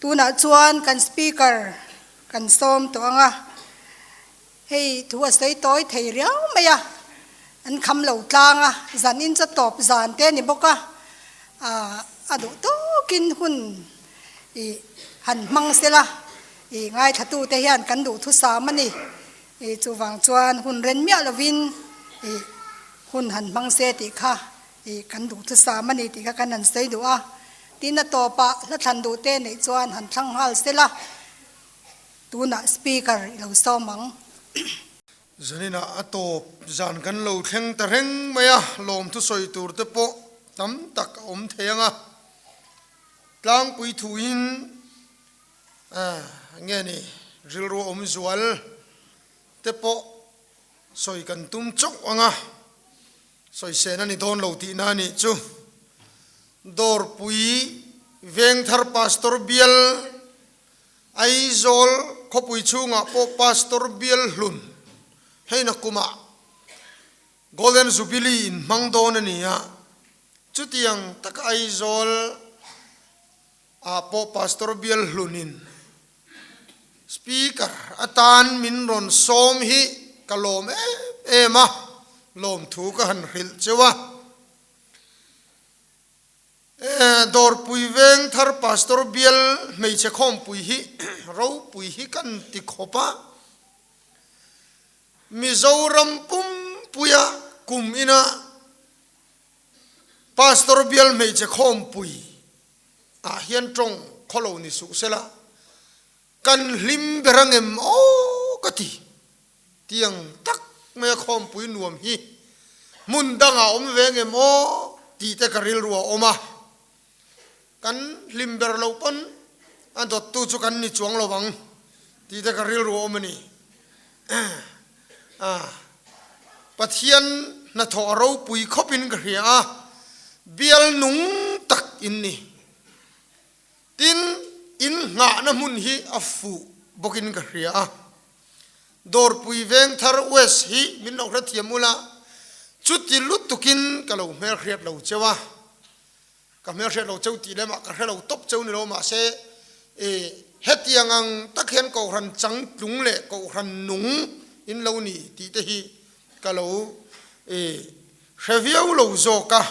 Tunah chuan kan Speaker kan sawm tawh ang a, hei thu a sawi tawi thei riau mai a, an kham lo tlang a, zan in cha tawp zan te a ni bawk a, a duh tawkin hun ih han hmang sela ih ngaithlatute hian kan duhthusam a ni. Ih chuvang chuan hun ren miah lovin ih hun han hmang se tih kha ih kan duhthusam a ni tih kha kan han sawi duh a. Tin a tawpah hla thlan duh te neih chuan han thlang nghal sela tunah speaker i lo sawm ang. Zaninah a tawp zan kan lo thleng ta reng mai a, lawmthu sawi tur te pawh tam tak a awm thei ang a. Tlangpui thuin nge ni rilru awm zual te pawh sawi kan tum chauh ang a, sawisên a ni dawn lo tihna a nih chu. Dawrpui Vengthar Pastor Bial, Aizawl khawpui chhungah pawh Pastor Bial hlun heina kumah Golden Jubilee in hmang dawn a ni a, chutiang taka Aizawl ah pawh Pastor Bial hlunin Speaker atan min rawn sawm hi ka lawm em em a, lawmthu ka han hrilh cheu a. Dawrpui veng thar Pastor Bial hmeichhe khawmpui hi ropui hi kan ti khawp a, Mizoram pumpuia kum ina Pastor Bial hmeichhe khawmpui ah hian tawng khaw lo ni suh sela, kan hlim ber angem aw ka ti. Tiang tak maia khawmpui nuam hi hmun dangah awm ve ngem aw tih te ka rilru a awm a, kan hlim ber loh pawn a dawttu chu kan ni chuang lo ang tih te ka rilru a awm a ni. Pathian hnathawh a ropui khawpin ka hria a, bial nung tak in ni. Tin, in nghahna hmun hi a fuh bawkin ka hria a. Dawrpui Vengthar West hi min lo hrethiam ula, chuti lutukin ka lo hmelhriat lo cheu a. Ka hmelhriat lo cheu tih lemah ka hre lo tawp cheu ni lo mahse, e, hetiang ang tak hian Kohhran changtlung leh Kohhran nung in lo ni tih te hi ka lo, e, hre viau lo zawk a.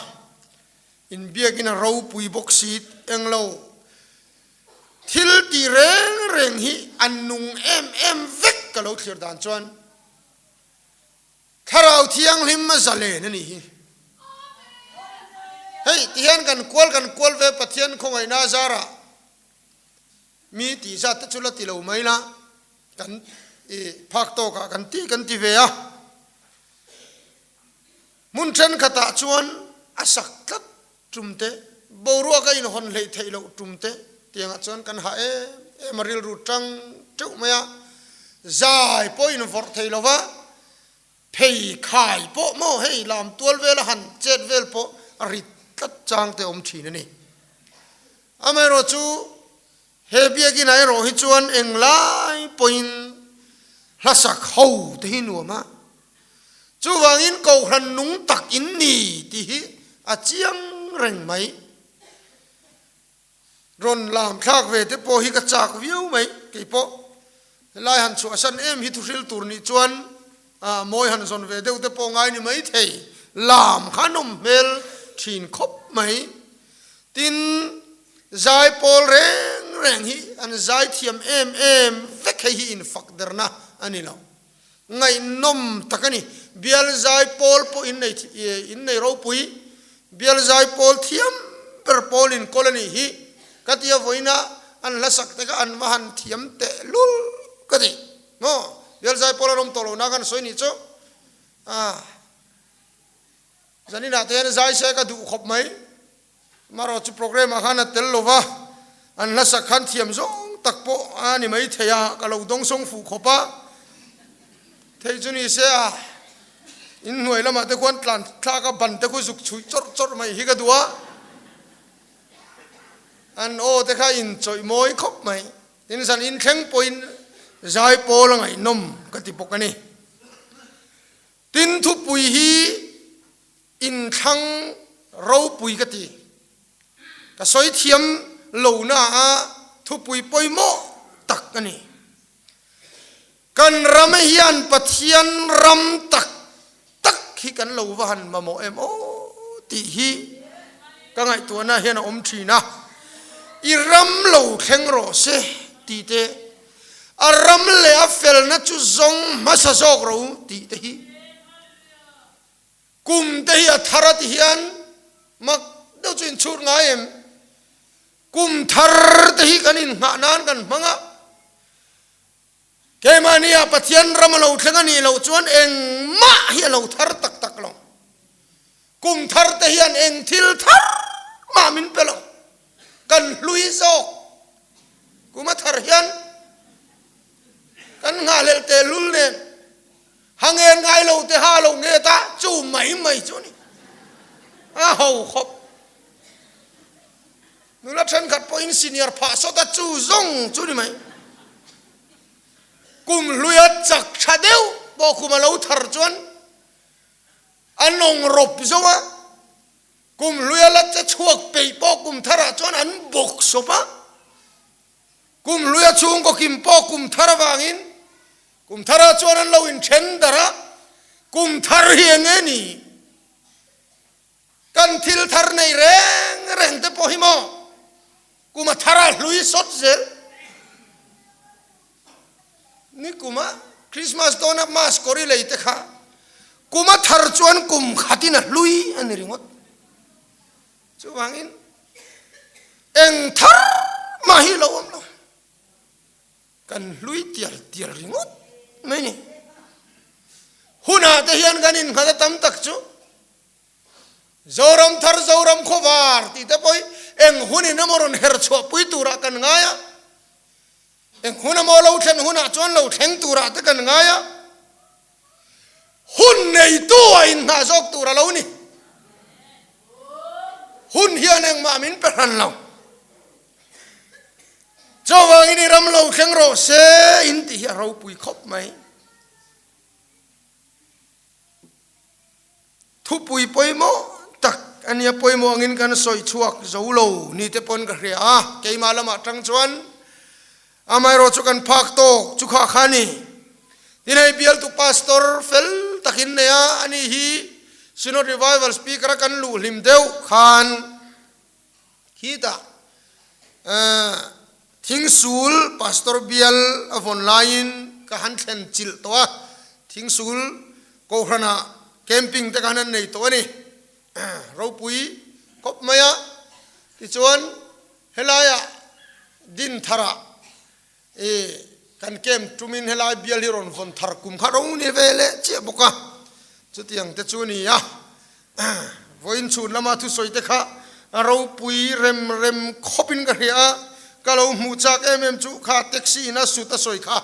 Inbiakin a ropui bawk si englo thil tih reng reng hi a nung em em vek ka lo thlir dan chuan Thlarau Thianghlim a zalen a nih hi. Hei tihian kan kual kan kual ve Pathian khawngaihna a zarah mi tih zat te chu la ti lo mai la kan i phak tawkah kan ti kan ti ve a. Hmun thenkhatah chuan a sak tlat tum te, boruak a inhawn hleih theih loh tum te tiangah chuan kan hah em em a, rilru tang teuh mai a, zai pawh invawrh thei lo va, phei khai pawh maw hei lam tual vela han chet vel pawh a rit tlat chang te awm thin a ni. Amaherawhchu he biakinah erawh hi chuan englai pawhin hlasak ho te hi nuam a, Chuvangin Kohhran nung tak in ni tih hi a chiang reng mai. Rawn lam thlak ve te pawh hi ka chak viau mai keipawh. Helai han chhuahsan em hi thuhril tur nih chuan mawi han zawn ve deuh te pawh ngai ni mai thei. Lam kha an awm hmel thin khawp mai. Tin, zai pawl reng reng hi an zai thiam em em vek hei hi infak derna a ni lo. Ngaihnawm tak a ni. Bial zai pawl pawh in nei in nei ropui. Bial zai pawl thiam ber pawl in kawl a nih hi. Ka tia vawiina an hla sak te kha an va han thiam teh lul ka ti. Maw? Bial zai pawl an awm tawh lo na kan sawi nih chu. Ah. Zaninah te hian zai se ka duh khawp mai. Amaherawh chu programme ah khan a tel lo va, an hla sak khan thiam zawng tak pawh a ni mai thei a, ka lo dawngsawng fuh khawp a. Thei chu ni se a, in hnuai lamah te khuan tlan thlak a ban te khu zuk chhuih chawrh chawrh mai hi ka duh a. An aw te kha in chawih mawi khawp mai. Tin zan inthleng pawhin zai pawl a ngaihnawm ka ti bawk a ni. Tin thupui hi inthlang ropui ka ti. Ka sawi thiam lo na a Thupui pawimawh tak a ni. Kan ram hian Pathian ram tak tak hi kan lo va han mamawh em aw tih hi ka ngaihtuahna hian a awm thin a. I ram lo thleng rawh se tih te, a ram leh a felna chu zawng hmasa zawk rawh u tih te hi Kum te hi a thar a ti hian mak deuh chu inchhut ngai em? Kum thar te hi kan inghah nan kan hmang a, keimahnia Pathian ram a lo thleng a nih loh chuan engmah hi a lo thar tak tak lo. Kum thar te hian eng thil thar mah min pe lo, kan hlui zawk. Kum a thar hian kan nghahhlelh tehlul nen Ha ngen ngai lo te ha lo nge ta chu mai mai chu ni. A ho khawp. Nula thenkhat pawhin senior phah sawt a chu zawng chu ni mai. Kum hluia chak tha deuh pawh kum a lo thar chuan a nawng rawp zo a. Kum hluia la che chhuak peih pawh kum tharah chuan an bawk sawp a. Kum hluia chhungkaw kim pawh kum thar avangin kum tharah chuan an lo inthen darh a, kum thar hi eng nge ni? Kan thil thar nei reng reng te pawh hi maw kum a thar a hlui sawt zel. Ni kuma Christmas dawna mask kawr i lei te kha kum a thar chuan kum khatin a hlui a ni ringawt. Chuvangin eng thar mah hi lo awm lo, kan hlui tial tial ringawt mai ni. Hunah te hian kan innghat a tam tak chu Zoram thar Zoram khawvar tih te pawh hi eng hunin emaw rawn her chhuah pui turah kan ngai a, eng hun emaw lo thlen hunah chuan lo thleng turah te kan ngai a. Hun neitu a inhnah zawk tur a lo ni. Hun hian engmah min pe hran lo. Chuvangin i ram lo thleng rawh se in tih hi a ropui khawp mai. Thupui pawimawh tak a nia, pawimawh angin kan sawi chhuak zo lo ni te pawn ka hria a, keimah lamah tang chuan amaherawh chu kan phak tawk chu kha kha a ni. Tin hei bialtu pastor fel takin nei a, ani hi Synod Revival Speaker a kan luh hlim deuh khan khitah Thingsul Pastor bial a vawn laiin ka han thlen chilh tawh a, Thingsul Kohhranah camping te khan an nei tawh a ni. Ropui khawp mai a, tichuan helaiah din tharah i kan camp tumin helai bial hi rawn vawn thar kum kha ro ni ve leh chiah bawk a, chutiang te chu a ni a. Vawiin chhun lama thusawi te kha a ropui rem rem khawpin ka hria a, ka lo hmuh chak em em chu kha taxi in a sut a sawi kha,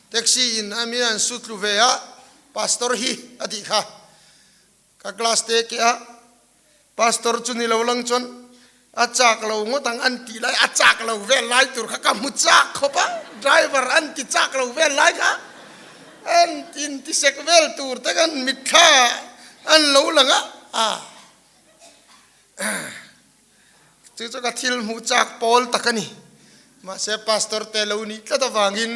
taxi in a mi an sut tlu ve a, pastor hi a tih kha, ka class te ke a, pastor chu ni lo lang chuan a chak lo ngawt ang an tih lai, a chak lo vel lai tur kha ka hmu chak khawp a, driver an ti chak lo vel lai kha an intisek vel tur te khan mitthla an lo lang a, a chu chu ka thil hmuh chak pawl tak a ni, mahse pastor te lo nih tlat avangin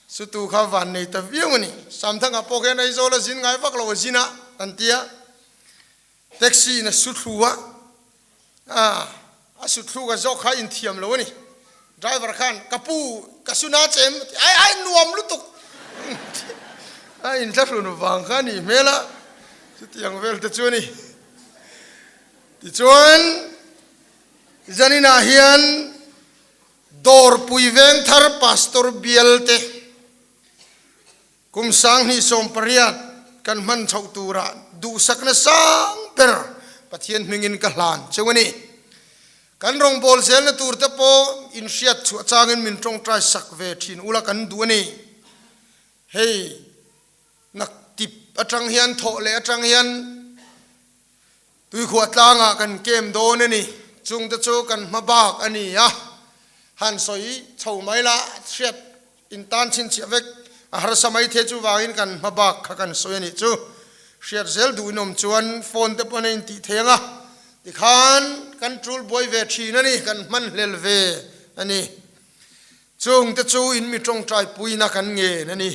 Sutu kha van nei ta viau a ni. Samthanga pawh khian Aizawl a zin ngai vak lo a zin a an ti a. Taxi in a su thlu a, a su thluk a zawk kha a inthiam lo a ni. Driver khan, Ka pu, ka su na che em? A ti, Ai ai, nuam lutuk! A inthlahrun vang kha a nih hmel a, chutiang vel te chu a ni. Tichuan, zaninah hian Dawrpui Vengthar Pastor Bialte kum 2018 kan hman chhoh turah duhsakna sang ber Pathian hmingin ka hlan cheu a ni. Kan rawngbâwl zelna turte pawh inhriat chhuah changin min tawngtai sak ve thin ula kan duh a ni. Hei naktip atang hian thawh leh atang hian Tuikhuah tlangah kan kem dawn a ni. Chungte chu kan hma bak a ni a, han sawi chho mai la, hriat intan chhinchhiah vek a harsa mai the chuvangin kan hma bak kha kan sawi a nih chu. Hriat zel duh inawm chuan phone te pawn a intih thei ang a. Tikhan kan tul buai ve thin a ni, kan hmanhlel ve a ni. Chungte chu in mi tawngtai puina kan ngen a ni.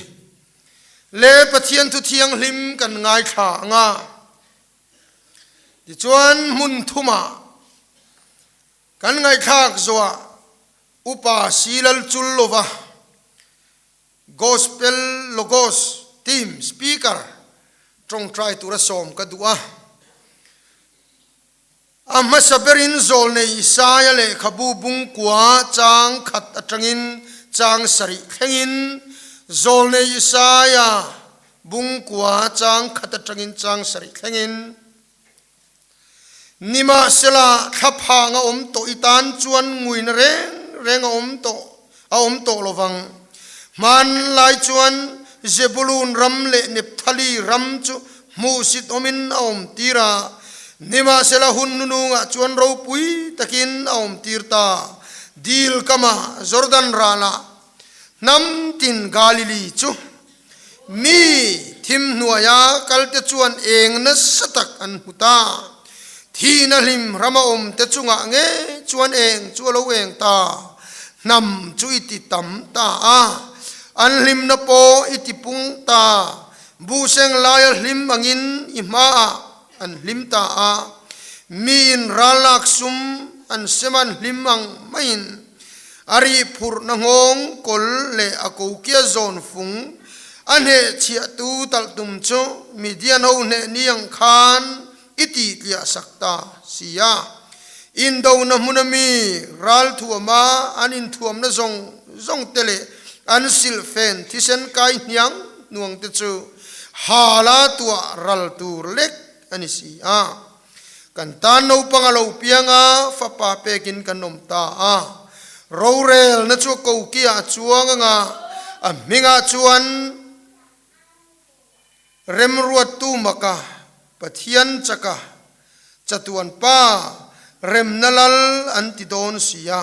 Le Pathian thu thianghlim kan ngaithla ang a. Tichuan hmun thumah kan ngaihthlak zawhah Upa Silal chul lova Gospel Logos Team Speaker tawngtai tura sawm ka duh a. A hmasa berin Zawlnei Isaia lehkhabu bungkua chang khat atangin chang sarih thlengin Zawlnei Isaia bungkua chang khat atangin chang sarih thlengin Nimahsela thlaphang a awm tawh i tan chuan nguina reng reng a awm tawh a awm tawh lovang. Hmanlai chuan Zebulun ram leh Nepthali ram chu hmuhsit awmin a awm tir a, nimahsela hun nunungah chuan ropui takin a awm tir ta. Dil kama Jordan ralah hnam tin Galili chu mi thim hnuaia kalte chuan eng nasa tak an hmu ta. Thihna hlim rama awmte chungah nge chuan eng chu a lo eng ta. Hnam chu i ti tam ta a, an hlimna pawh i ti pung ta. Buhseng laia hlim angin i hmaah an hlim ta a, miin rallak sum an sem an hlim ang maiin a rih phurhna nghawng kawl leh a kokia zawn fung a hnehchhiahtu talh tum chu Midian ho hneh ni ang khan i tih tliah sak ta si a. Indona hmuna mi ral thuama an inthuamna zawng zawng te leh an silhfen thisen kai hniang hnuang te chu hala tuah ral tur lek a ni si a. Kan tan naupang a lo piang a, fapa pekin kan awm ta a. Rorelna chu a kokiah a chuang ang a, a hmingah chuan Remruattu maka Pathian chaka chatuan pa remna lal an ti dawn si a,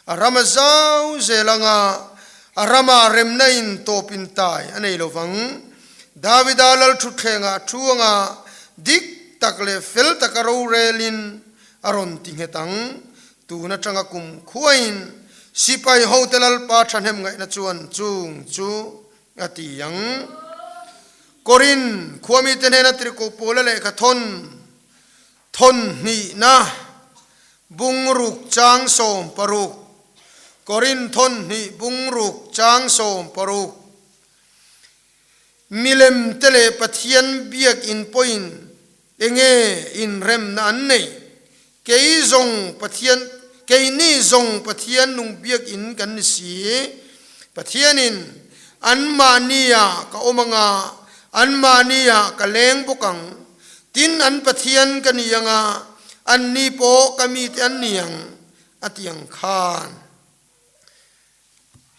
a ram a zau zel anga a rama remna in tawp in tai a nei lo vang. Davida lal thutthlengah thu anga dik tak leh fel taka rorelin a rawn ti nghet ang. Tun atanga kum khuain sipai hote lalpa thahnem ngaihna chuan chung chu A ti ang. Korin khuamite hnena tirhkoh Paula lehkha thawn thawn hnihna bungruk chang 60 Korin thawn hnih bungruk chang 60 Milem te leh Pathian biakin pawhin enge inremna an nei? Kei zawng Pathian, keini zawng Pathian nung biakinn kan ni si. Pathianin, Anmahnia ka awm anga, anmahnia ka leng bawk ang. Tin, an Pathian ka ni anga, anni pawh ka mite an ni ang, a ti ang khan.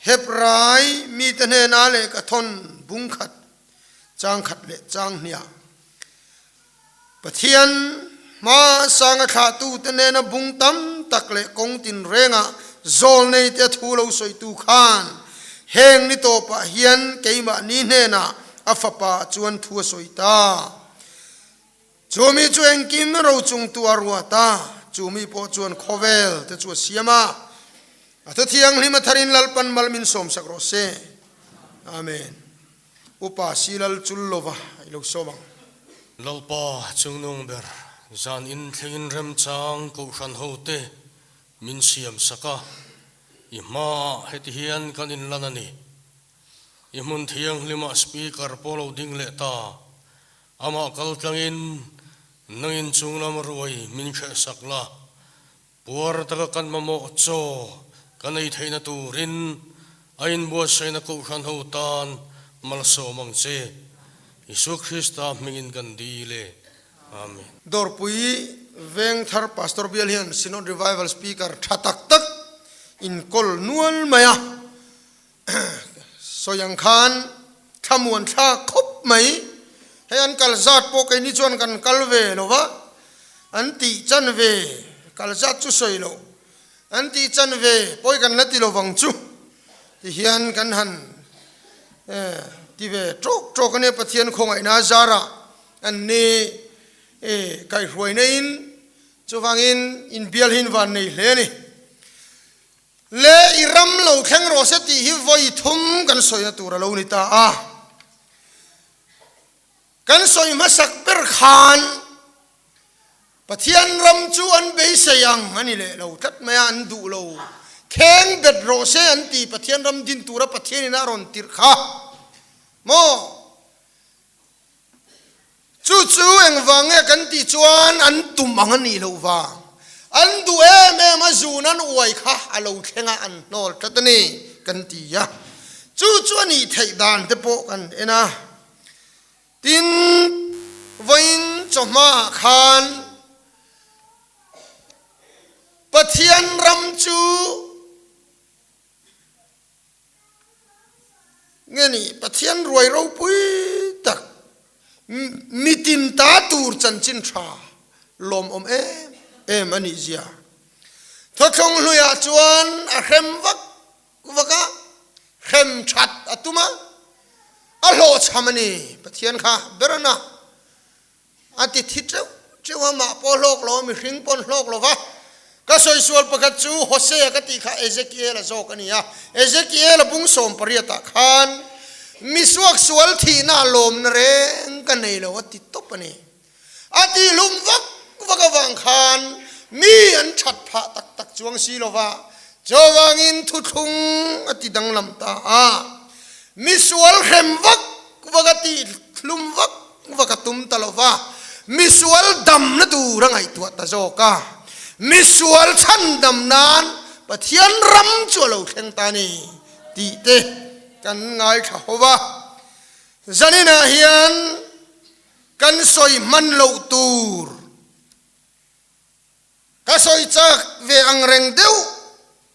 Hebrai mite hnena lehkha thawn bung khat, chang khat leh chang hniah. Pathian hma sanga thlahtute nena bung tam tak leh kawng tinrengah zawlneite a thu lo sawitu khan heng ni tawpah hian keimahni hnenah a fapa chuan thu a sawi ta. Chumi chu engkim rochung tu a ruat a, chumi pawh chuan khawvel te chu a siam a. A thu thianghlim a tharin Lalpan mal min sawmsak rawh se. Amen. Upa Silal Chullova i lo sawm ang. Lalpa chungnung ber zan in thlengin remchang kohhran hote min siam sak a, i hmaah heti hian kan inlan a ni. I hmun thianghlimah Speaker pawh lo ding leh ta, amah kaltlangin nangin chunglam ruai min hrehsak la, Puar taka kan mamawh chaw kan ei theihna turin a inbuatsaihna Kohhran ho tan malsawm ang che. Isua Krista hmingin kan dil e. Amen. Dawrpui Vengthar Pastor Bial hian Synod Revival Speaker tha tak tak inkawl nual mai a, sawi ang khan thlamuan thlak khawp mai. Hei an kal zat pawh keini chuan kan kal ve lo va, an tih chan ve kal zat chu sawi loh, an tih chan ve pawi kan la ti lo vang chu ti hian kan han ti ve tawk tawk a nia Pathian khawngaihna a zarah an ni kaihhruaina in. Chuvangin inbial hi in van nei hle a ni. Le i ram lo thleng rawh se tih hi vawi thum kan sawina tur a lo ni ta a. Kan sawi hmasak ber khan Pathian ram chu an beisei ang a ni leh lo tlat mai a, an duh lo. Kheng bet rawh se an ti Pathian ram din tura Pathianin a rawn tirh kha maw? Chu chu engvang nge kan tih chuan an tum ang a nih loh vang. An duh em em a zun an uai kha a lo thleng a an hnawl tlat a ni kan ti a. Chu chu a nih theih dan te pawh kan en a. Tin, vawiin chawhmaah khan Pathian ram chu nge ni Pathian ruai ropui tak mitin ta tur chanchin tha lawmawm em em a nih zia. Thawthlung hluiah chuan a hrem vak vak a, hrem that a tum a, a hlawhchham a ni. Pathian kha ber a na. A ti thi teuh teuh a, mah pawh hlawk lo a, mihring pawn hlawk lo va. Ka sawisual pakhat chu Hosea ka tih kha Ezekiel-a zawk a ni a. Ezekiel-a bung 18 ah khan misuak sual thihna lawmna reng ka nei lo a ti tawp a ni. A tihlum vak vak avang khan mi an that phah tak tak chuang si lo va, chuvangin thuthlung a ti danglam ta a. Misual hrem vak vak a tihlum vak vak a tum ta lo va, misual damna tur a ngaihtuah ta zawk a. Misual chhandam nan Pathian ram chu a lo thleng ta a ni tih te kan ngaithla ho va. Zaninah hian Kan sawi hman loh tur ka sawi chak ve ang reng deuh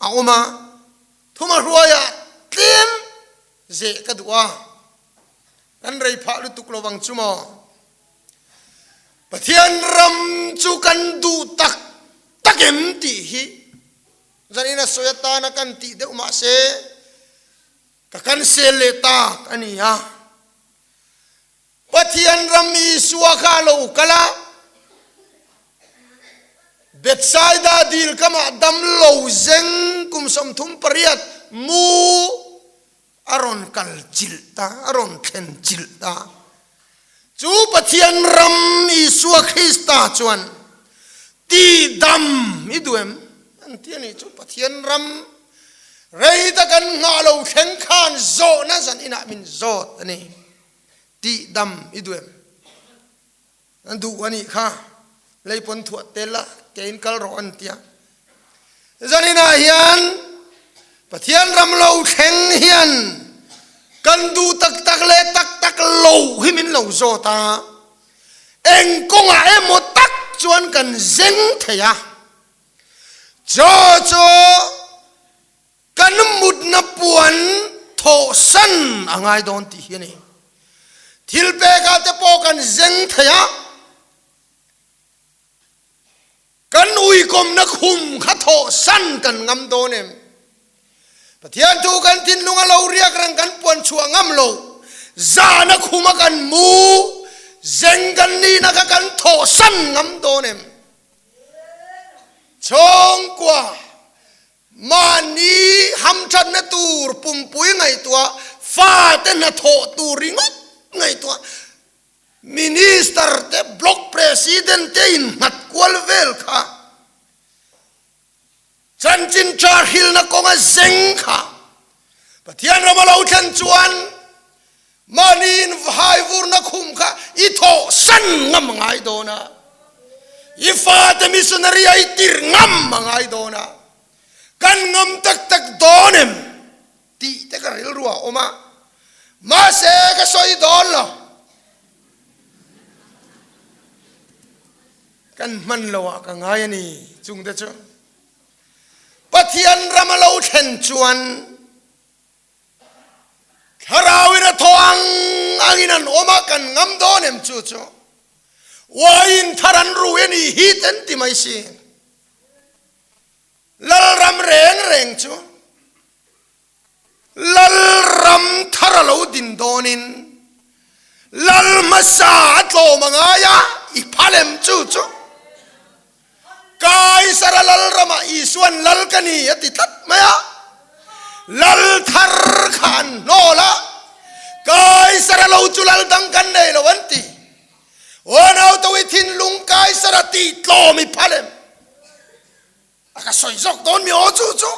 a awm a, thuma hruaiah tlem zeh ka duh a, kan rei phah lutuk lo vang chu maw? Pathian ram chu kan duh tak tak em tih hi zanin a sawi atana kan tih deuh mahse ka cancel leh tak a ni a. Pathian ram Isua kha a lo kal a, Bethsaida dil kamah dam lo zeng kum 38 mu a rawn kal chilh ta, a rawn thlen chilh ta. Chu Pathian ram Isua Krista chuan ti dam i duh em? An ti a nih chu Pathian ram rei tak an nghah lo thleng khan zawhna zan inah min zawt a ni. Tih dam i duh em? An duh a nih kha, lei pawn thuah tel a, kein kal rawh an ti a. Zaninah hian Pathian ram lo thleng hian kan duh tak tak leh tak tak lo hi min lo zawt a, eng kawngah emaw tak chuan kan zeng thei a. Chaw chu Kan mutna puan thawhsan a ngai dawn tih hi a ni. Thil pekah te pawh kan zeng thei a, kan uikawmna khum kha thawhsan kan ngam dawn em? Pathian thu kan thinlung a lo riak reng kan puan chhuah ngam lo, zahna khuma kan mu zeng kan nihna kha kan thawhsan ngam dawn em? Chhawngkua Mahni hamthatna tur pumpui ngaihtuah, fate hnathawh tur ringawt ngaihtuah, Minister te, Block President te innghat kual vel kha, chanchin tha hrilna kawnga zeng kha Pathian rama lo thlen chuan mahni inhaivurna khum kha i thawhsan ngam a ngai dawn a, i fate missionary a i tirh ngam a ngai dawn a, kan ngam tak tak dawn em tih te ka rilru a awm a, mahse ka sawi dawn lo. Kan hman lo ah ka ngai a ni chung te chu. Pathian ram a lo thlen chuan Thlarauin a thaw ang angin an awm a, kan ngam dawn em chu chu uaiin thar an rui a nih hi ten ti mai si. Lalram reng reng chu Lalram thar a lo din dawnin Lal hmasa a tlawm a ngai a, i phal em chu chu. Kaisara lalramah Isuan lal ka ni a ti tlat mai a. Lal thar kha an hnawl a, Kaisara lo chu lal dang kan nei lo an ti. Aw nauto i thinlung Kaisara tih tlawm i phal em? A ka sawi zawk dawn mi aw chu chu.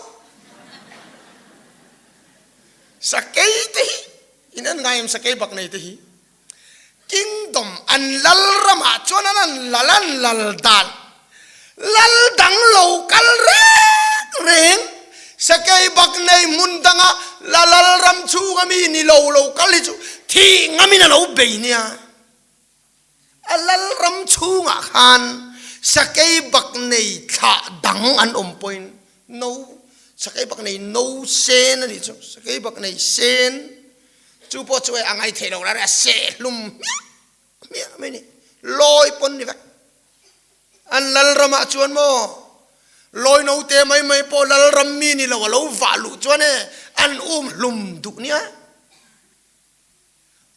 Sakei te hi in en ngai em sakei bak nei te hi. Kingdom an lal ramah chuan an an lal an lal dan lal dang lo kal reng reng sakei bak nei hmun danga la lal ram chhunga mi ni lo lo kal hi chu thih ngamin a lo bei nia. A lalram chhungah khan sakei bak nei thlah dang an awm pawhin no sakei bak nei no sen a nih chu, sakei bak nei sen chu pawh chu a ngai thei lo rara a seh hlum hmiah hmiah mai a ni, lawi pawn ni vek. An lalramah chuan maw lawi note mai mai pawh lalram mi ni lo a lo vah luh chuan e an um hlum duh nia.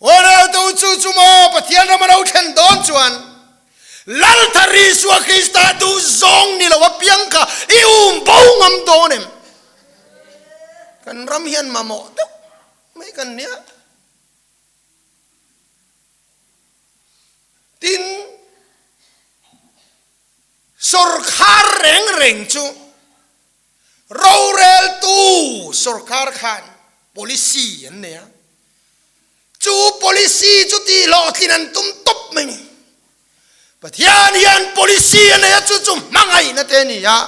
Aw tu chu chu maw Pathian ram a lo thlen dawn chuan Lalthar Isua Krista duh zawng ni lo apiang kha i um bo ngam dawn em? Kan ram hian mamawh deuh mai kan nia. Tin, sawrkhar reng reng chu Roreltu sorkar khan policy an nei a, chu policy chu tihhlawhtlin an tum tawp mai ni. Pathian hian policy a nei a, chu chu hmangaihna te a ni a,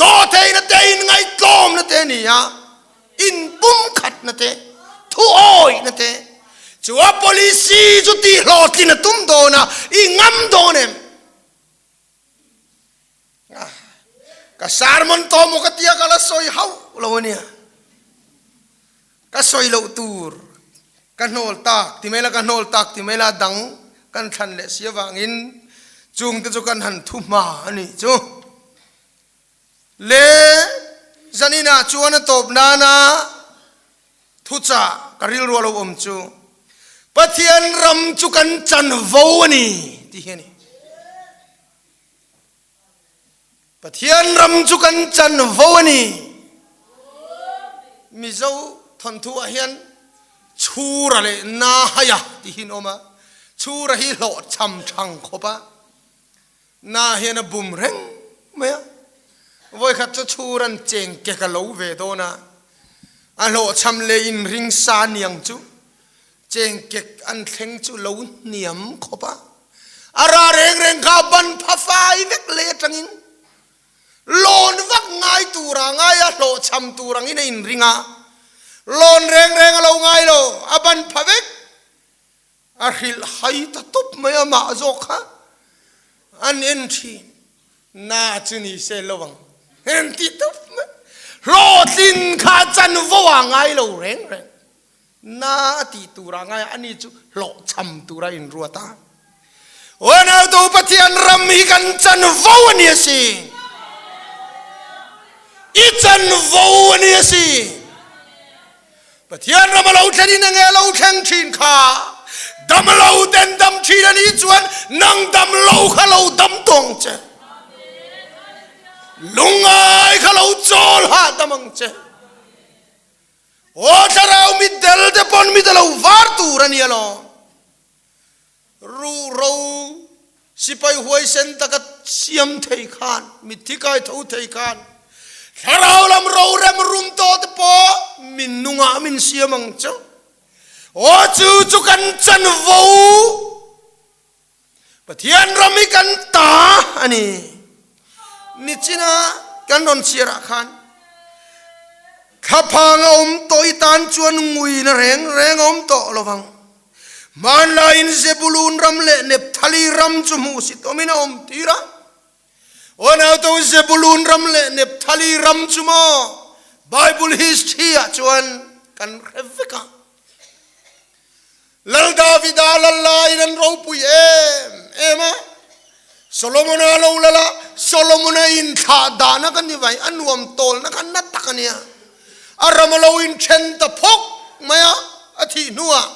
dawhtheihna te, inngaihtlawmna te a ni a, inpumkhatna te, thuawihna te. Chu a policy chu tihhlawhtlin a tum dawn a, i ngam dawn em? Ka sermon tawh maw ka tia ka la sawi hauh lo a nia. Ka sawi loh tur ka hnawl tak ti mai la ka hnawl tak ti mai la dang kan thlan leh si avangin chung te chu kan han thu hma a nih chu. Le zaninah chuan a tawp nana thuchah ka rilru a lo awm chu Pathian ram chu kan chanvo a ni tih hi a ni. Pathian ram chu kan chanvo a ni. Mizo thawnthu ah hian Chhura leh Nahaia tih hi an awm a, Chhura hi hlawhchham thang khawp a, Na hian a bum reng mai a, vawikhat chu chhur an cheng kek a lo ve dawn a, a hlawhchham leh inring sa niang chu cheng kek an thleng chu lo hniam khawp a, a ra reng reng kha a ban pha fai vek lei atangin lawn vak ngai tura ngai a hlawhchham tur angin a inring a, lawn reng reng a lo ngai lo, a ban pha vek. A hrilh hai ta tawp mai a mah zawk kha an en thin. Na chu ni se lo ang en ti tawp mai. Hlawhtlin kha chanvo a ngai lo reng reng. Na a tih tur a ngai a, ani chu hlawhchham tur a inruat a. Unautu Pathian ram hi kan chanvo a ni a si. I chanvo a ni a si. Pathian ram a lo thlen in enge a lo thleng thin kha dam lo ten dam thin a nih chuan nang dam lo kha lo dam tawh ang che. Lungngai kha lo chawl hah dam ang che. Aw thlarau mitdel te pawn mit a lo var tur a ni alawm. Ruhro sipai huaisen taka siam thei khan, mitthi kai tho thei khan, thlarau lam rorem rum tawh te pawh min nungah min siam ang chu. Aw chu chu kan chanvo Pathian ram hi kan ta a ni. Nichina kan rawn chhiarah khan thlaphang a awm tawh i tan chuan nguina reng reng a awm tawh lovang. Hmanlaiin Zebulun ram leh Nepthali ram chu hmuhsit awmin a awm tir a. Aw nauto Zebulun ram leh Nepthali ram chu maw Bible history ah chuan kan hre vek a. Lal Davida lal laiin an ropui em em a. Solomona lo lal a, Solomona inthlah dahna ka ni vai, a nuam tawlna kha na tak a nia. A ram a lo inthen ta phawk mai a, a thih hnuah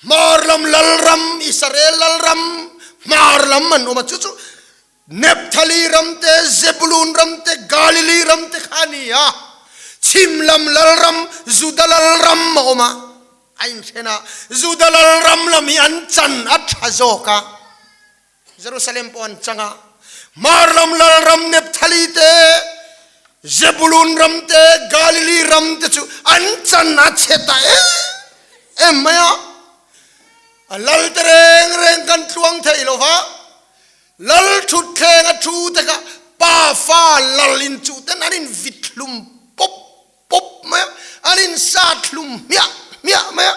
hmar lam lalram, Israel lalram hmar lam an awm a, chu chu. Nepthali ram te, Zebulun ram te, Galili ram te kha a ni a. Chhim lam lalram, Juda lalram a awm a, a inthen a. Juda lalram lam hi an chan a tha zawk a, Jerusalem pawh an chang a. Hmar lam lalram Nepthali te, Zebulun ram te, Galili ram te chu an chan a chhe ta em em mai a. A lal te reng reng kan tluang thei lo va, lal thutthleng a thu te kha pa fa lal in chuh ten an in vit hlum pawp pawp mai a, an in sat hlum hmiah hmiah mai a.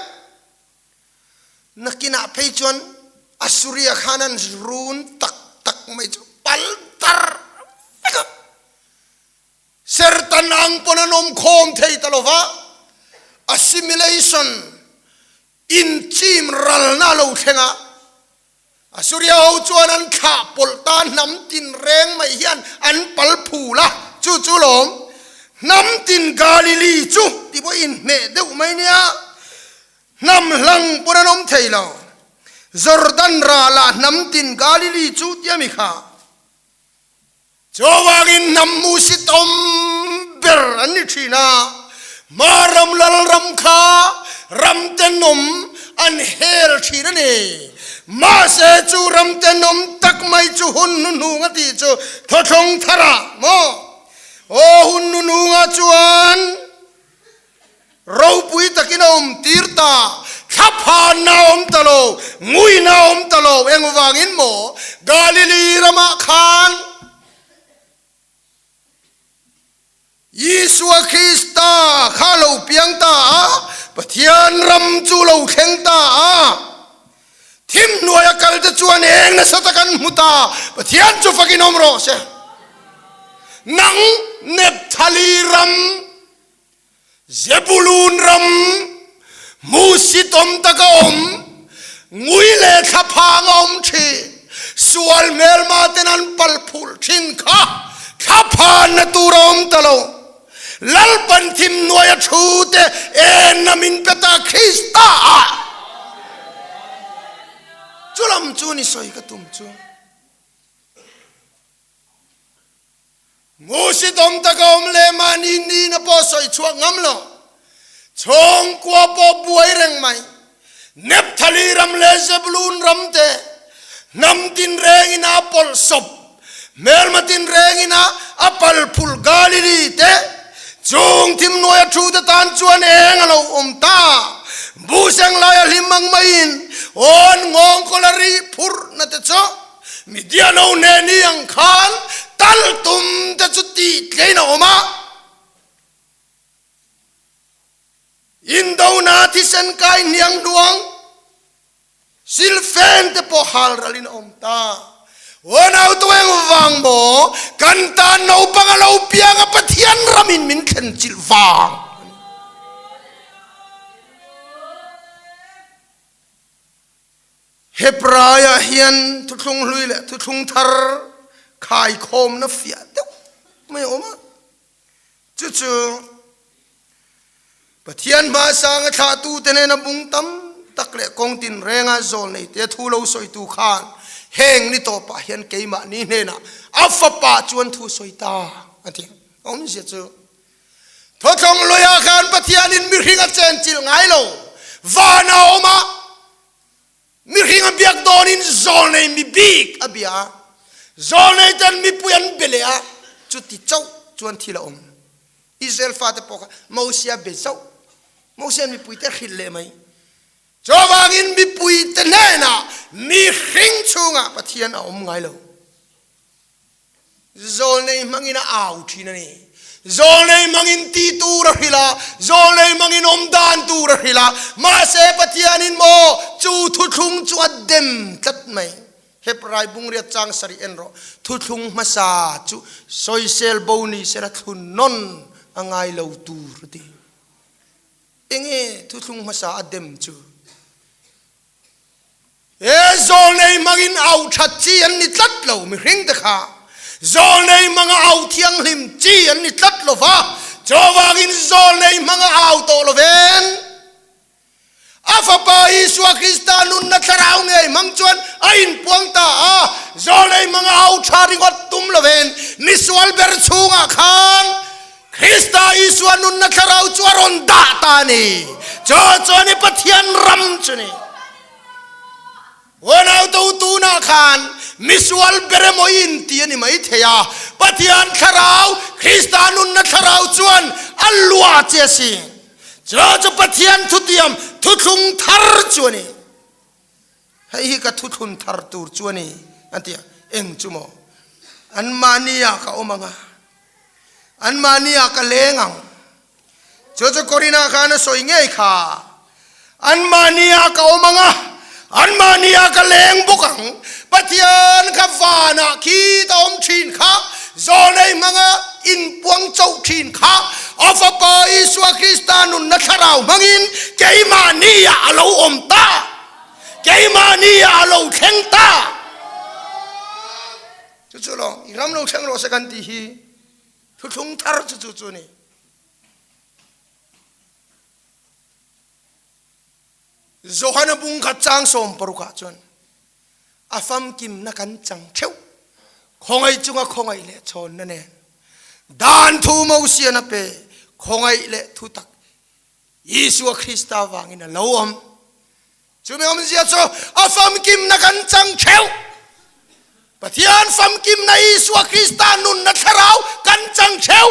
Nakinah phei chuan Assuria khan an run tak tak mai chu pal tar vek a. Sertan ang pawn an awm khawm thei ta lo va, assimilation Inchim ralna lo thleng a, Assuria ho chuan an thlah pawlh ta hnam tin reng mai hian an pal phul a, chu chu lawm hnam tin Galili chu ti pawh inhmeh deuh mai nia, hnam hlang pawn an awm thei lo, Jordan ralah hnam tin Galili chu tia mi kha. Chuvangin hnam hmuhsit awm ber an ni thin a, hma ram lal ram kha ram tenawm an hel thin a ni. Mahse chu ram tenawm tak mai chu hun hnuhnung a tih chu thawthlawng tharah maw? Aw hun hnuhnungah chuan Ropui takin a awm tir ta, thlaphanna a awm ta lo, nguina a awm ta lo, engvangin maw Galili ramah khan Isua Krista kha a lo piang ta a, Pathian ram chu lo thleng ta a, thim hnuaia kalte chuan eng nasa tak an hmu ta, Pathian chu fakin awm rawh se. Nang Nepthali ram Zebulun ram hmuhsit awm tak a awm, ngui leh thlaphang a awm thin, sual hmelma ten an pal phulh thin kha thlaphanna tur a awm ta lo. Lalpan thim hnuaia thu te enna min pe ta Krista ah. Chu lam chu ni sawi ka tum chu. Hmuhsitawm taka awm leh mahni nihna pawh sawi chhuak ngam lo, chhawngkua pawh buai reng mai, Nepthali ram leh Zebulun ram te hnam tinrengin a pawlh sawp, hmelma tinrengin a a pal phul Galili te chung thim hnuaia thu te tan chuan eng a lo awm ta. Buhseng laia hlim ang maiin awn nghawng kawla rih phurhna te chu Midia lo nen i ang khan tal tum te chu tih tlein a awm a, Indona thisen kai hniang hnuang silfen te pawh hal ralin a awm ta. Unau tu engvang maw kan tan naupang a lo piang a Pathian ramin min thlen chilh vang a ni. Hebraiah hian thuthlung hlui leh thuthlung thar khaikhawmna fiah deuh mai a awm a, chu chu Pathian hmasanga thlahtute nena bung tam tak leh kawng tinrenga zawl neite thu lo sawitu khan heng ni tawpah hian keimahni hnenah a fapa chuan thu sawi ta a ti. A awmzia chu thawthlawng hluiah khan Pathianin mihring a chenchilh ngai lo, van a awm a, Mihring a biak dawnin zawlnei mi bik a bia a, zawlnei ten mipui an be leh a, chuti chauh chuan thil a awm. Israel fate pawh kha Mosia be zauh, Mosia'n mipuite a hrilh leh mai. Chuvangin mipuite hnenah mihring chhungah Pathian a awm ngai lo. Zawlnei hmangin a au thin a ni. Zawlnei hmangin ti tur a hrilh a, zawlnei hmangin awm dan tur a hrilh a, mahse Pathianin maw chu thuthlung chu a dem tlat mai. Hebrai bungriat chang sarih en rawh, thuthlung hmasa chu sawisel bo ni sela thlun nawn a ngai lo tur a ti. Enge thuthlung hmasa a dem chu? He zawlnei hmangin au that chi an ni tlat lo, mihring te kha zawlnei hmanga au thianghlim chi an ni tlat lo va, chuvangin zawlnei hmanga au tawh lo ven. A Fapa Isua Krista nunna thlarau ngei hmang chuan a inpuang ta a. Zawlei hmanga au tha ringawt tum lovin misual ber chhungah khan Krista Isua nunna thlarau chu a rawn dah ta a ni. Chu chuan i Pathian ram chu ni. Unautu tunah khan misual ber emaw i inti a ni mai thei a, Pathian thlarau, Krista nunna thlarau chuan a luah che a si. Chu chu Pathian thutiam thuthlung thar chu a ni. Hei hi ka thuthlun thar tur chu a ni, a ti a. Eng chu maw? Anmahniah ka awm ang a, anmahniah ka leng ang. Chu chu Corinna khan a sawi ngei kha. Anmahniah ka awm ang a, anmahniah ka leng bawk ang. Pathian kha vanah khi ta awm thin kha, zawnei hmanga inpuang chauh thin kha, a Fapa Isua Krista nunna thlarau hmangin keimahniah a lo awm ta, keimahniah a lo thleng ta. Chu chu lawng, i ram lo thleng rawh se kan tih hi. Thuthlung thar chu chu chu ni. Johana bung khat chang sawm parukah chuan a famkimna kan chang theuh. Khawngaih chunga khawngaih leh chhawnna nen dan thu Mosian a pe, khawngaih leh thutak Isua Krista vangin a lo awm. Chumi awmzia chu a famkimna kan chang theuh. Pathian famkimna Isua Krista nunna thlarau kan chang theuh.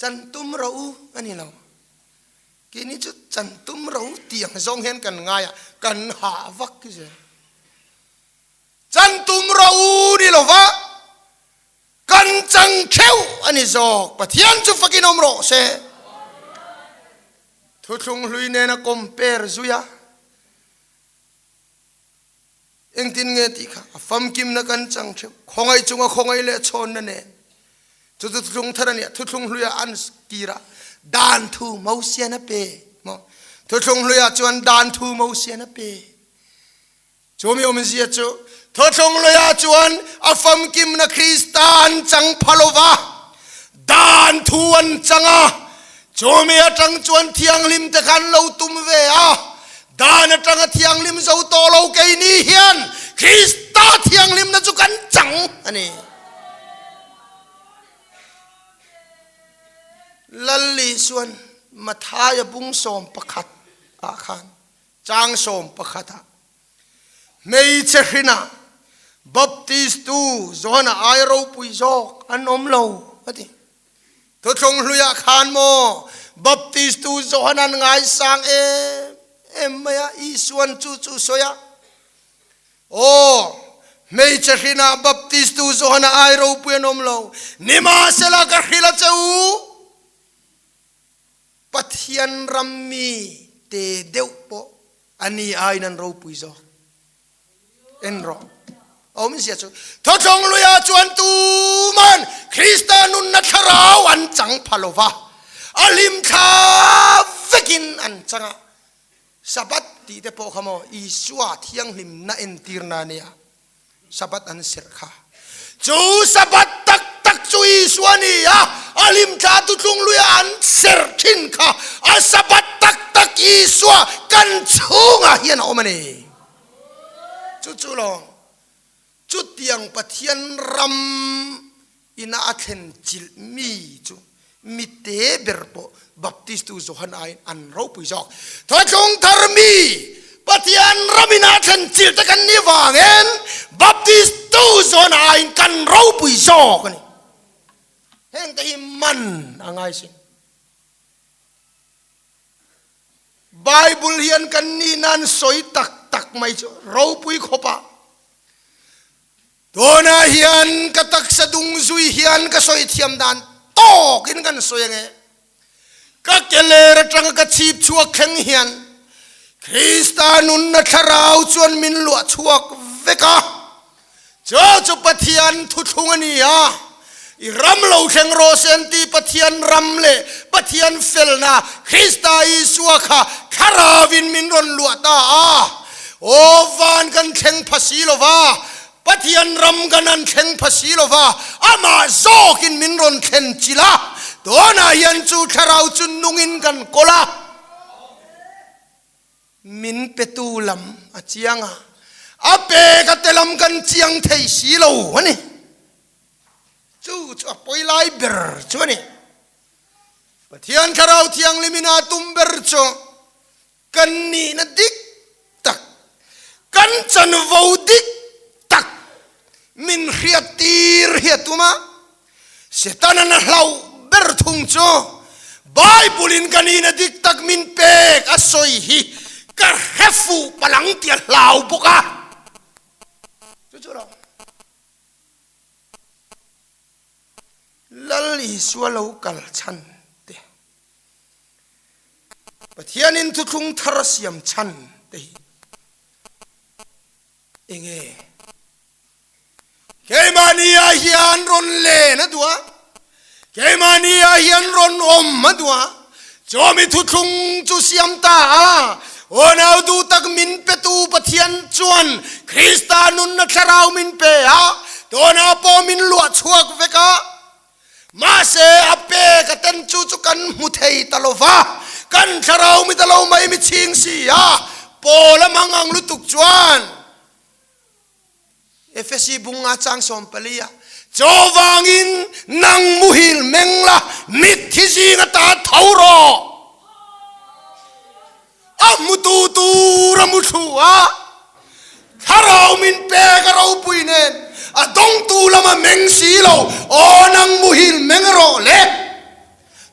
Chan tum ro u a ni lo. Keini chu chan tum ro tih ang zawng hian kan ngai a, kan hah vak hi zel. Chan tum ro u ni lo va, Kan chang theuh a ni zawk. Pathian chu fakin awm rawh se. Thuthlung hlui nena compare zui a, engtin nge tih kha a famkimna kan chang theuh. Khawngaih chunga khawngaih leh chhawnna nen. Chu chu thuthlung thar a nia. Thuthlung hluia an kir a, dan thu Mosian a pe maw? Thuthlung hluiah chuan dan thu Mosian a pe. Chu mi awmzia chu thawthlawng luiah chuan a famkimna Krista an chang pha lo va, dan thu an chang a. Chu mi atang chuan thianghlim te kha an lo tum ve a, dan atanga thianghlim zo tawh lo keini hian Krista thianghlimna chu kan chang a ni. Lal Isuan Mathaia bung 11 ah khan Chang 11 ah hmeichhe hrinah Baptistu Johana ai ropui zawk an awm lo a ti. Thuthlung hluiah khan maw Baptistu Johana an ngaisang em em mai a, Isuan chu chu sawi a, Aw, hmeichhe hrinah Baptistu Johana ai ropui an awm lo, nimahsela ka hrilh a che u. Pathian ram mi te deuh pawh a ni aiin an ropui zawk. En rawh. A awmzia chu, Thawthlawng luiah chuan tuman Krista nunna thlarau an chang pha lo va, a hlimthla vekin an chang a. Sabbath tih te pawh kha maw Isua thianghlimna entirna a nia. Sabbath an serh kha. Chu Sabbath tak tak chu Isua a ni a, a hlimthla tutlung luia an serh thin kha a Sabbath tak tak Isua kan chhungah hian a awm a ni. Chu chu lawng chutiang Pathian ram ina a thlen chilh mi chu mi te ber pawh Baptistu Johan aiin an ropui zawk. Thawthlung thar mi Pathian ram ina thlen chilh te kan ni vangin Baptistu Johan aiin kan ropui zawk a ni. Heng te hi man a ngai sin. Bible hian kan nih nan sawi tak tak mai chu ropui khawp a. Tunah hian ka taksa dung zui hian ka sawi thiam dan tawkin kan sawi ange. Ka ke ler atanga ka chhip chhuak thleng hian Krista nunna thlarau chuan min luah chhuak vek a. Chu chu Pathian thuthlung a ni a, i ram lo thleng rawh se an ti Pathian ram leh Pathian felna Krista Isua kha thlarauin min rawn luah ta a. Aw van kan thleng pha si lo va, Pathian ram kan an thleng pha si lo va, amah zawkin min rawn thlen chilh a, tunah hian chu thlarau chu nungin kan kawl a. Min petu lam a chiang a, a pek a te lam kan chiang thei si lo a ni. Chu chu a pawi lai ber chu a ni. Pathian Thlarau Thianghlim in a tum ber chu kan nihna dik tak, kan chanvo dik tak min hriat tir hi a tum a. Setana'n a hlauh ber thung chu Bible in ka nihna dik tak min pek a sawi hi ka hre fuh palang tih a hlau bawk a. Chu chu lo. Lal Isua lo kal chhan te, Pathianin thuthlung thar a siam chhan te hi enge? Keimahni ah hian rawn len a duh a, keimahni ah hian rawn awm a duh a, chawmi thuthlung chu siam ta a, aw nau duh tak min petu Pathian chuan Krista nunna thlarau min pe a, tawnah pawh min luah chhuak vek a, mahse a pek a ten chu chu kan hmu thei ta lo va, kan thlarau mi ta lo mai mi chhing si a, Paul a mang ang lutuk chuan. Efesi bunga chang 14 ah, Chuvangin nang muhil meng la, mitthi zing ata tho rawh. A hmutu tur a mu thlu a, thlarau min pek a ropui nen, a dawngtu lam a meng si lo, aw nang muhil meng rawh le,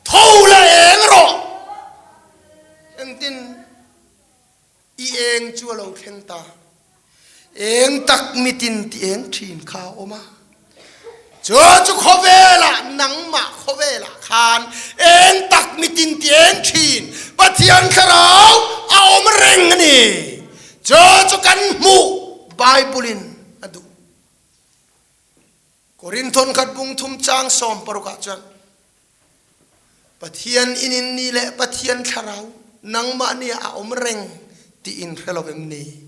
tho la eng rawh. Engtin? I eng chu a lo thleng ta. Eng tak mitin ti eng thin kha a awm a. Chu chu khawvelah nangmah khawvelah khan eng tak mitin ti eng thin Pathian thlarau a awm reng a ni. Chu chu kan hmuh Bible in a duh. Korinthon khat bung thum chang 16 ah chuan Pathian in in ni leh Pathian thlarau nangmah nia a awm reng tih in hre lo em ni?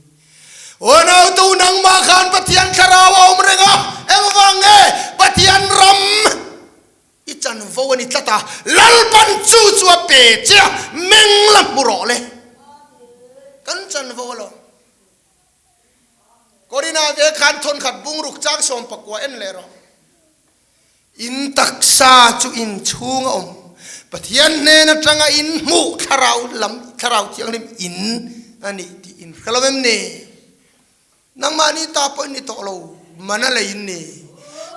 Aw nautu nangmah khan Pathian thlarau a awm reng a, engvang nge Pathian ram i chanvo a ni tlat a, Lalpan chu chu a pe che a, meng la hmu rawh le. Kan chanvo alawm. Korina ve khan thawnkhat bungruk chang 19 en leh rawh. In taksa chu in chhung a awm. Pathian hnen atanga in hmuh thlarau lam, thlarau thianghlim in a nih tih in hre lo em ni? Nangmahni ta pawh in ni tawh lo, mana lei in ni.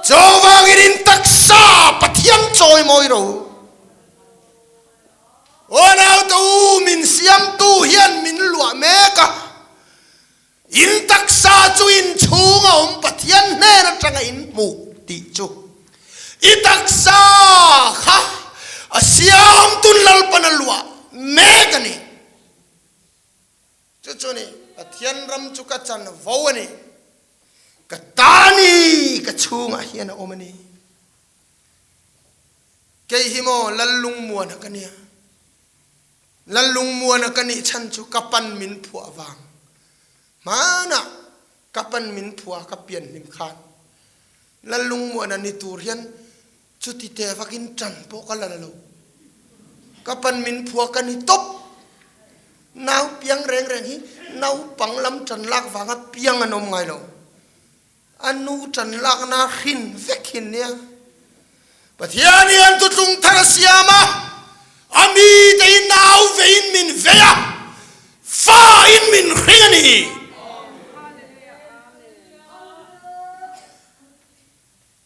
Chuvangin in taksa Pathian chawimawi ro. Aw naute u, min siamtu hian min luah mek a, in taksa chu in chhung a awm Pathian hnen atanga in hmuh tih chu i taksa kha a siamtun Lalpan a luah mek a ni. Chu chu ni, Pathian ram chu ka chanvo a ni, ka ta ni, ka chhungah hian a awm a ni. Kei hi maw Lallungmuana ka nia. Lallungmuana ka nih chhan chu ka pan min phuah vang. Hmanah ka pan min phuah ka pian hlim khan Lallungmuana ni tur hian chuti te vakin tan pawh ka la la lo. Ka pan min phuah ka ni tawp. Nau piang reng reng hi naupang lam tan lak vanga piang an awm ngai lo. A nu ṭan lakna hrin vek hin nia. Pathian hian thutlung thar a siam a, a mite hi nau veiin min vei a, fa in min hring a ni.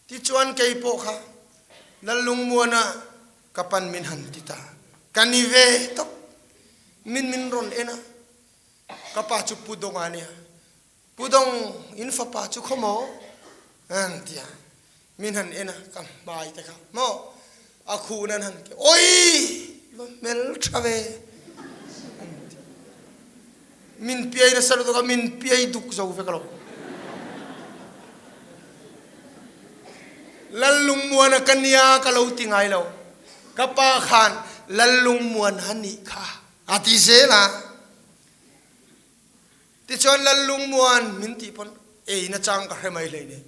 Tichuan kei pawh kha Lallungmuana ka pan min han ti ta. Ka ni ve tawp. Min min rawn en a, ka pa chu Pu Dawnga a nia. Pu Dawng, in fapa chu khaw maw? An ti a, min han en a, ka hmai te kha maw a khuh nan han ti, Oi! I va hmel tha ve! An ti. Min piai nasa lutuk a, min piai duk zo vek lo. Lallungmuana ka nia ka lo ti ngai lo. Ka pa khan Lallungmuana nih kha a ti zel a. Tichuan Lallungmuan min tih pawn ei nachang ka hre mai hlei nei.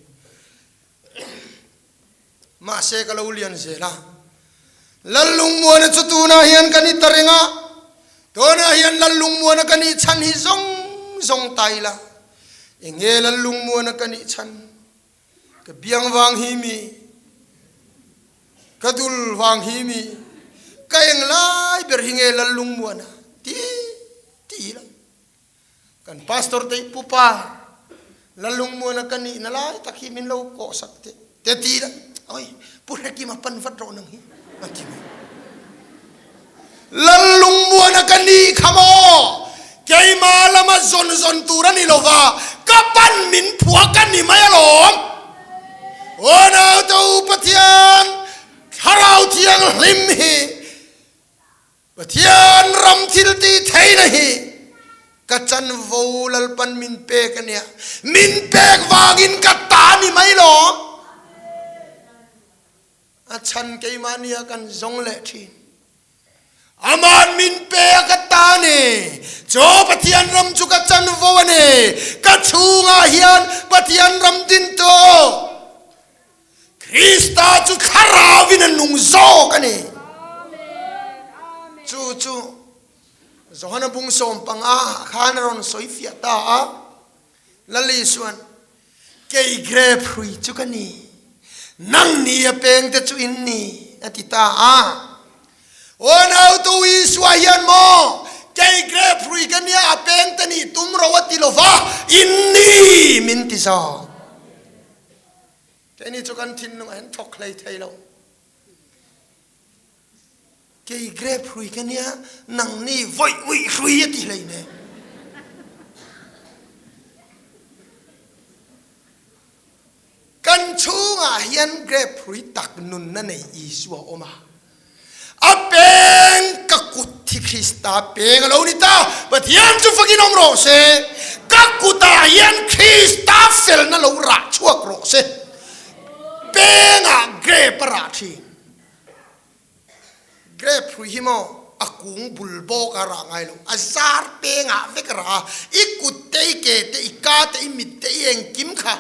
Mahse ka lo lian zel a. Lallungmuana chu tunah hian kan i ta reng a. Tunah hian Lallungmuana ka nih chhan hi zawng zawng ta ila, enge Lallungmuana ka nih chhan? Ka biang vang hi mi, ka dul vang hi mi, ka eng lai ber hi nge Lallungmuana ti ti ila. Kan pastor te hi pupa Lallungmuana ka nih na lai tak hi min lo kawh sak teh te ti ila, oi Pu Hrekima pan vat rawh nang hi an ti mai. Lallungmuana ka nih kha maw? Keimah lama zawn zawn tur a ni lo va, ka pan min phua ka ni mai alawm. Aw naute u Pathian Thlarau Thianghlim hi Pathian ram thil ti theihna hi ka chanvo Lalpan min pek a nia, min pek vangin ka ta ni mai lawm. A chhan keimahni ah kan zawng leh thin. Aman min pe a ka ta ni. Chaw Pathian ram chu ka chanvo a ni. Ka chhungah hian Pathian ram din tawh. Krista chu thlarauin a nung zawk a ni. Chu chu Johana bung 15 ah khan a rawn sawi fiah ta a. Lal Isuan, Kei grape hrui chu ka ni, nang ni a pengte chu in ni, a ti ta a. Aw nautu Isua hian maw, Kei grape hrui ka nia, a pengte nih tum ro a ti lo va, in ni min ti zawk. Keini chu kan thinlung a hen thawk hlei thei lo. Kei grape hrui ka nia, nang nih vawih uih hrui a ti hlei ne. Kan chungah hian grape hrui tak nunna nei Isua a awm a. A peng ka kut hi Krista peng a lo ni ta. Pathian chu fakin awm rawh se. Ka kutah hian Krista felna lo rah chhuak rawh se. Pengah grape a rah thin. Grape hrui hi maw a kung bul bawk a rah ngai lo, a zar pengah vek a rah a, i kut te, i ke te, i ka te, i mit te, i engkim kha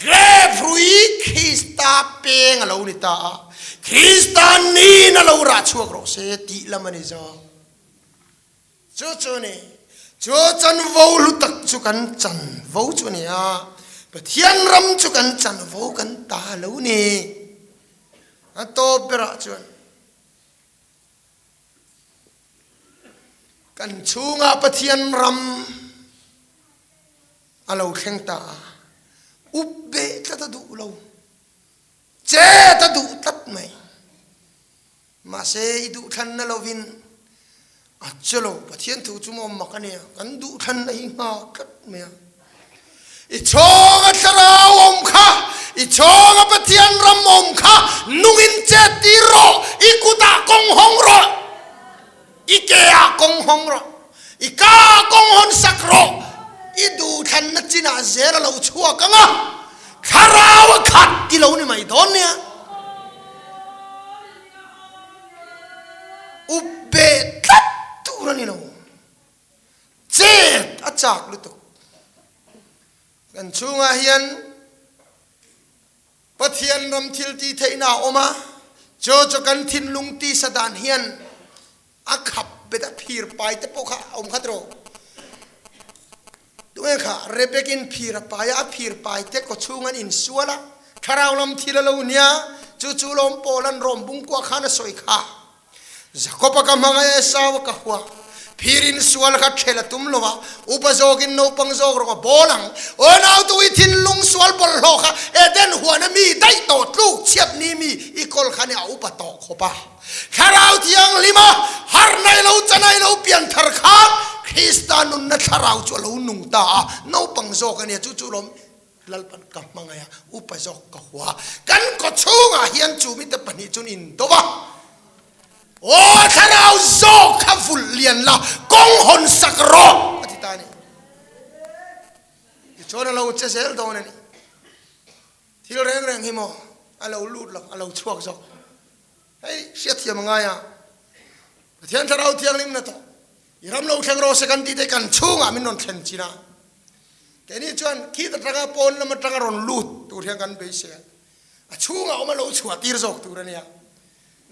grape hrui Krista peng a lo ni ta a, Krista niin a lo rah chhuak rawh se tih lam a ni zawk. Chu chu ni, chu chanvo hlu tak chu kan chanvo chu a ni a, Pathian ram chu kan chanvo kan ta lo ni. A tawp berah chuan kan chhungah Pathian ram a lo thleng ta a, up beh tlat a duh lo, chet a duh tlat mai. Mahse, i duhthlanna lovin a che lo. Pathian thu chu maw mak a nia, kan duhthlanna hi nghak tlat mai a. I chhawnga thlarau awm kha, i chhawnga Pathian ram awm kha nungin chet tir rawh, i kutah kawng hawng rawh, i keah kawng hawng rawh, i kaah kawng hawn sak rawh, i duhthlanna chinah zel a lo chhuak ang a, thlarau a khat ti lo ni mai dawn nia. Up beh tlat tur a ni lo. Chet a chak lutuk. Kan chhungah hian Pathian ram thil tih theihna a awm a, chu chu kan thinlung tisa dan hian a khap bet a, phir pai te pawh kha a awm khat rawh. Tunge kha Rebekin phir a pai a, a phir pai te kaw chhung an insual a, thlarau lam thil a lo nia, chu chu lawm pawl an rawm bungkua khan a sawi kha. Jakob-a ka hmangaih a, Esau-a ka hua. Phir insual kha ṭhel a tum lo a, upa zawkin naupang zawk rawh a bawl ang. Aw nautu i thinlung sual bawlhhlawh kha Eden huana mi daih tawh tluk chhiat ni mi i kawl kha nia a upa tawh khawp a. Thlarau Thianghlima harna i lo chana i lo pian thar khan Krista nunna thlarau chu a lo nung ta a, naupang zawk a nia chu chu lawm Lalpan ka hmangaih a, upa zawk ka hua. Kan kaw chhungah hian chu mite pahnih chuan indo a, Aw thlarau zawk kha vulh lian la, kawng hawn sak rawh a ti ta a ni. Tichuan a lo che zel dawn a ni. Thil reng reng hi maw a lo lut lo, a lo chhuak zawk. Hei hriatthiam a ngai a, Pathian Thlarau Thianghlim na tawh i ram lo thleng rawh se kan tih te kan chhungah min rawn thlen chin a. Keini chuan khit atanga pawn lam atanga rawn lut tur hian kan beisei a, a chhungah awm a lo chhuah tir zawk tur a nia.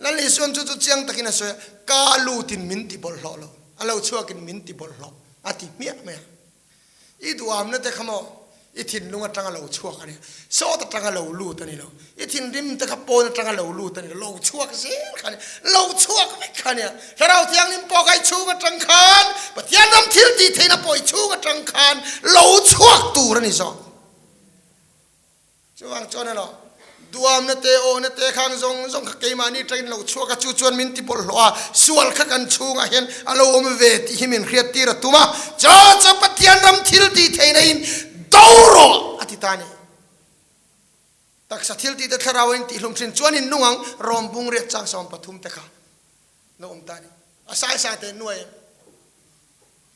Lal Isuan chu chu chiang takin a sawi a, ka lutin min ti bawlhhlawh lo. A lo chhuakin min ti bawlhhlawh a ti hmiah mai a. I duamna te kha maw i thinlung atanga lo chhuak a nia, sawt atanga lo lut a ni lo. I thinrim te kha pawn atanga lo lut a ni lo, lo chhuak zel kha a nia, lo chhuak vek kha a nia. Thlarau Thianghlim pawh kha i chhung atang khan, Pathian ram thil tih theihna pawh i chhung atang khan lo chhuak tur a ni zawk. Chuvang chuan elo, duamna te, awhna te khang zawng zawng kha keimahni atangin lo chhuak a, chu chuan min ti bawlhhlawh a, sual kha kan chhungah hian a lo awm ve tih hi min hriattir a tum a, chu chu Pathian ram thil tih theihna in do rawh a ti ta a ni. Taksa thil tih te thlarau in tihhlum thin chuan in nung ang, rawm bung riat chang 13 te kha lo awm ta a ni. A saisa te nuai em?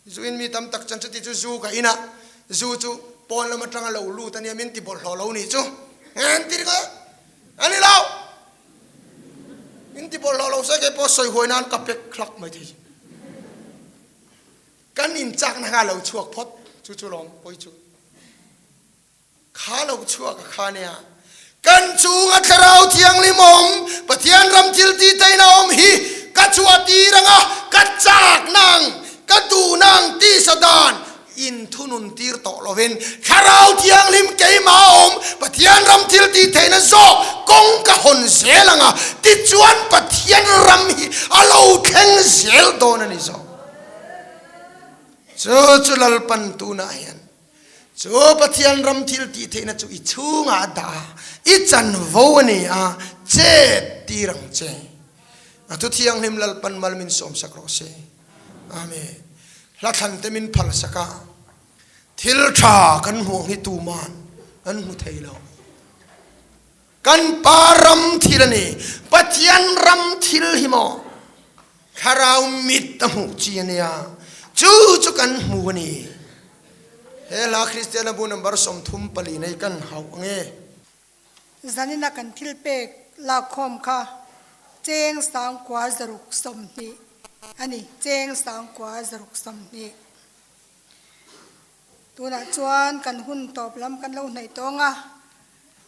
Zu in mi tam tak chuan chuti chu zu ka in a, zu chu pawn lam atanga lo lut a nia min ti bawlhhlawh lo nih chu an ti ringawt a ni lo. Min ti bawlhhlawh lo se kei pawh sawi huai nan ka pek hlak mai thei. Kan in chakna kha lo chhuak phawt chu chu lawm pawi chu. Kha lo chhuak a kha nia. Kan chunga Thlarau Thianghlim awm, Pathian ram thil tih theihna awm hi ka chhuah tir ang a, ka chak nang, ka duh nang tisa dan in thunun tir tawh lovin Thlarau Thianghlim keimah awm, Pathian ram thil tih theihna zawk kawng ka hawn zel ang a, tichuan Pathian ram hi a lo thleng zel dawn a ni zawk. Chu chu Lalpan tunah hian Chu Pathian ram thil tih theihna chu i chhungah a dah a, i chanvo a ni a, chet tir ang che. A thu thianghlim Lalpan mal min sawmsak rawh se. Amen. Hla thlan te min phalsak a, thil tha kan hmuh ang hi tuman an hmu thei lo. Kan Pa ram thil a ni. Pathian ram thil hi maw thlarau mit a hmuh chi a nia, chu chu kan hmu a ni. He hla Kristiana bu number 34 nei kan hauh ang e. Zanina kan thil pek lakkhawm kha cheng 9,620 a ni, cheng 9,620. Tunah chuan kan hun tawp lam kan lo hnaih tawng a,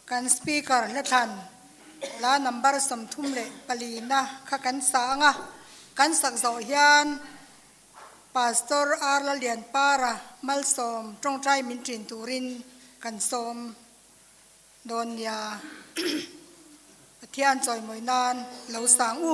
kan Speaker Hlathlan la number 34 na kha kan sa ang a, kan sak zawh hian Pastor R Lalianpara malsawm tawngtai min ṭin turin kan sawm dawn nia. Pathian chawimawi nan lo sang u.